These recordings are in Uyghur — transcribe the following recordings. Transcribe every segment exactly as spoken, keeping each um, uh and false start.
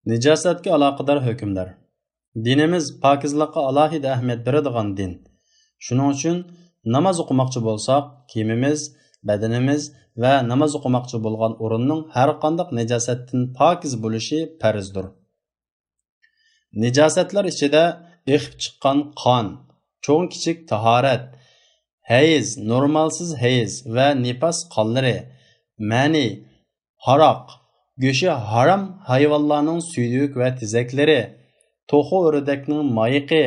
نىجاسەتكە ئالاقىدار ھۆكۈملەر. دىنىمىز پاكىزلىققا ئالاھىدە ئەھمىيەت بېرىدىغان دىن. شۇنىڭ ئۈچۈن ناماز ئوقۇماقچى بولساق، كىيىمىمىز، بەدىنىمىز ۋە ناماز ئوقۇماقچى بولغان ئورۇننىڭ ھەرقانداق نىجاسەتتىن پاكىز بولۇشى پەرزدۇر. نىجاسەتلەر ئىچىدە ئېقىپ چىققان قان، چوڭ-كىچىك تاھارەت، ھەيز، نورمالسىز ھەيز ۋە نىپاس قانلىرى، مەنى، ھاراق، گۆشى ھارام ھايۋانلارنىڭ سۈيدۈك ۋە تېزەكلىرى، توخۇ ئۆردەكنىڭ مايىقى،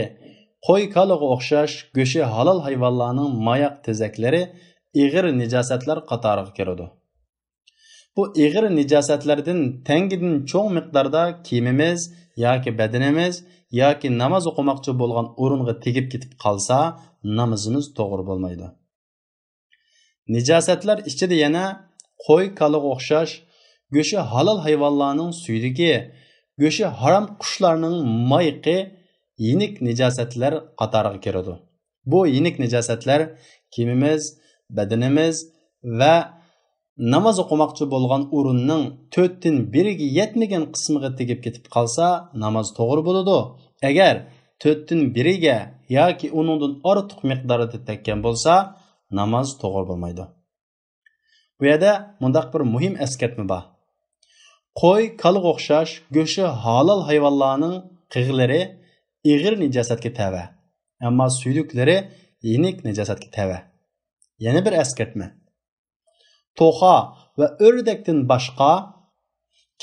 قوي كالىغا ئوخشاش گۆشى ھالال ھايۋانلارنىڭ ماياق تېزەكلىرى ئېغىر نىجاسەتلەر قاتارىغا كىرىدۇ. بۇ ئېغىر نىجاسەتلەردىن تەڭگىدىن چوڭ مىقداردا كىيىمىمىز ياكى بەدىنىمىز ياكى ناماز ئوقۇماقچى بولغان ئورۇنغا تېگىپ كېتىپ قالسا، نامىزىمىز توغرا بولمايدۇ. نىجاسەتلەر ئىچىدە يەنە قوي، كالىغا ئوخشاش گۆشى ھالال ھايۋانلارنىڭ سۈيدۈكى، گۆشى ھارام قۇشلارنىڭ مايىقى يېنىك نىجاسەتلەر قاتارىغا كىرىدۇ. بۇ يېنىك نىجاسەتلەر كىيىمىمىز، بەدىنىمىز ۋە ناماز ئوقۇماقچى بولغان ئورۇننىڭ تۆتتىن بىرىگە يەتمىگەن قىسمىغا تېگىپ كېتىپ قالسا، ناماز توغرا بولىدۇ. ئەگەر تۆتتىن بىرىگە ياكى ئۇنىڭدىن ئارتۇق مىقداردا تەگكەن بولسا، ناماز توغرا بولمايدۇ. بۇ يەردە مۇنداق بىر مۇھىم ئەسكەرتمە بار. قوي، كالىغا ئوخشاش گۆشى ھالال ھايۋانلارنىڭ قىغلىرى ئېغىر نىجاسەتكە تەۋە، ئەمما سۈيدۈكلىرى يېنىك نىجاسەتكە تەۋە. يەنە بىر ئەسكەرتمە. توخۇ ۋە ئۆردەكتىن باشقا،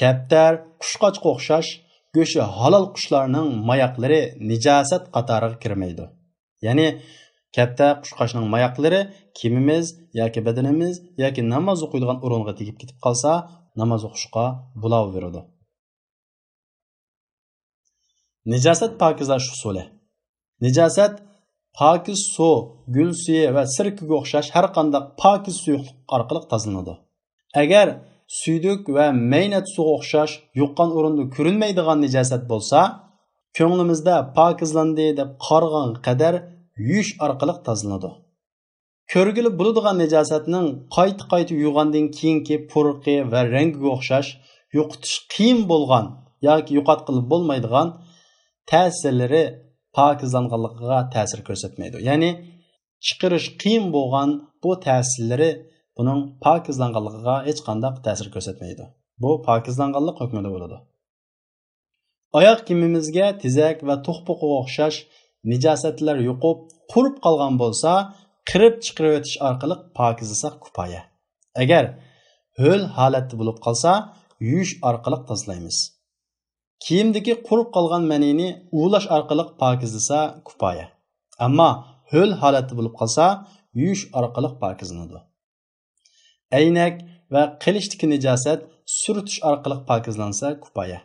كەپتەر، قۇشقاچقا ئوخشاش گۆشى ھالال قۇشلارنىڭ ماياقلىرى نىجاسەت قاتارىغا كىرمەيدۇ. يەنى كەپتەر، قۇشقاچنىڭ ماياقلىرى كىيىمىمىز ياكى بەدىنىمىز ياكى ناماز ئوقۇيدىغان ئورۇنغا تېگىپ كېتىپ قالسا، ناماز ئوقۇشقا بولاۋېرىدۇ. نىجاسەت پاكىزلاش ئۇسۇلى. نىجاسەت پاكىز سۇ، گۈل سۈيى ۋە سىركىگە ئوخشاش ھەر قانداق پاكىز سۇيۇقلۇق ئارقىلىق تازىلىنىدۇ. ئەگەر سۈيدۈك ۋە مەينەت سۇغا ئوخشاش يۇققان ئورۇندا كۆرۈنمەيدىغان نىجاسەت بولسا، كۆڭلىمىزدە پاكىزلاندى دەپ قارىغانغا قەدەر يۇيۇش ئارقىلىق تازىلىنىدۇ. كۆرگىلى بولىدىغان نىجاسەتنىڭ قايتا-قايتا يۇغاندىن كېيىنكى پۇرىقى ۋە رەڭگىگە ئوخشاش يوقىتىش قىيىن بولغان ياكى يوقاتقىلى بولمايدىغان تەسىرلىرى پاكىزلانغانلىقىغا تەسىر كۆرسەتمەيدۇ. يەنى چىقىرىش قىيىن بولغان بۇ تەسىرلىرى بۇنىڭ پاكىزلانغانلىقىغا ھېچقانداق تەسىر كۆرسەتمەيدۇ. بۇ پاكىزلانغانلىق ھۆكمىدە بولىدۇ. ئاياق كىيىمىمىزگە تېزەك ۋە توخپۇقىغا ئوخشاش نىجاسەتلەر يۇقۇپ، قۇرۇپ قالغان بولسا، قىرىپ چىقىرىۋېتىش ئارقىلىق پاكىزلىساق كۇپايە. ئەگەر ھۆل ھالەتتە بولۇپ قالسا، يۇيۇش ئارقىلىق تازىلايمىز. كىيىمدىكى قۇرۇپ قالغان مەنىنى ئۇۋىلاش ئارقىلىق پاكىزلىسا كۇپايە. ئەمما ھۆل ھالەتتە بولۇپ قالسا، يۇيۇش ئارقىلىق پاكىزلىنىدۇ. ئەينەك ۋە قىلىچتىكى نىجاسەت سۈرتۈش ئارقىلىق پاكىزلانسا كۇپايە.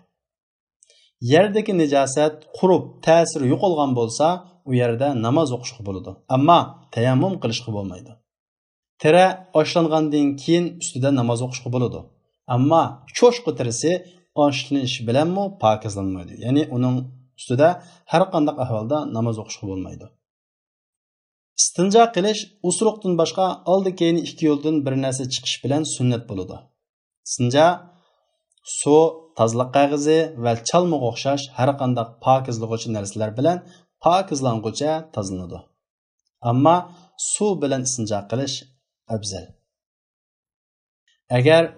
يەردىكى نىجاسەت قۇرۇپ، تەسىرى يوقالغان بولسا، ئۇ يەردە ناماز ئوقۇشقا بولىدۇ، ئەمما تەيەممۇم قىلىشقا بولمايدۇ. تېرە ئاشلانغاندىن كېيىن ئۈستىدە ناماز ئوقۇشقا بولىدۇ، ئەمما چوشقا تېرىسى ئاشلىنىش بىلەنمۇ پاكىزلانمايدۇ، يەنى ئۇنىڭ ئۈستىدە ھەر قانداق ئەھۋالدا ناماز ئوقۇشقا بولمايدۇ. ئىستىنجا قىلىش ئۇسرۇقتىن باشقا ئالدى كەينى ئىككى يولدىن بىر نەرسە چىقىش بىلەن سۈننەت بولىدۇ. ئىستىنجا سۇ، تازىلىق قەغىزى ۋە چالمىغا ئوخشاش ھەر قانداق پاكىزلىغۇچى نەرسىلەر بىلەن پاكىزلانغۇچە تازىلىنىدۇ. ئەمما سۇ بىلەن ئىستىنجا قىلىش ئەۋزەل. ئەگەر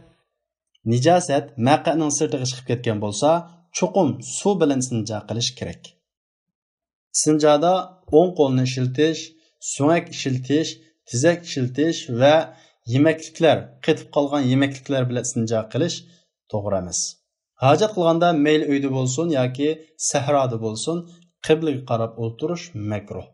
نىجاسەت مەقەنىڭ سىرتىغا چىقىپ كەتكەن بولسا، چوقۇم سۇ بىلەن ئىستىنجا قىلىش كېرەك. ئىستىنجادا ئوڭ قولنى ئىشلىتىش، سۆڭەك ئىشلىتىش، تېزەك ئىشلىتىش ۋە يېمەكلىكلەر، قېتىپ قالغان يېمەكلىكلەر بىلەن ئىستىنجا قىلىش توغرا ئەمەس. ھاجەت قىلغاندا مەيلى ئۆيدە بولسۇن ياكى سەھرادا بولسۇن، قىبلىگە قاراپ ئولتۇرۇش مەكرۇھ.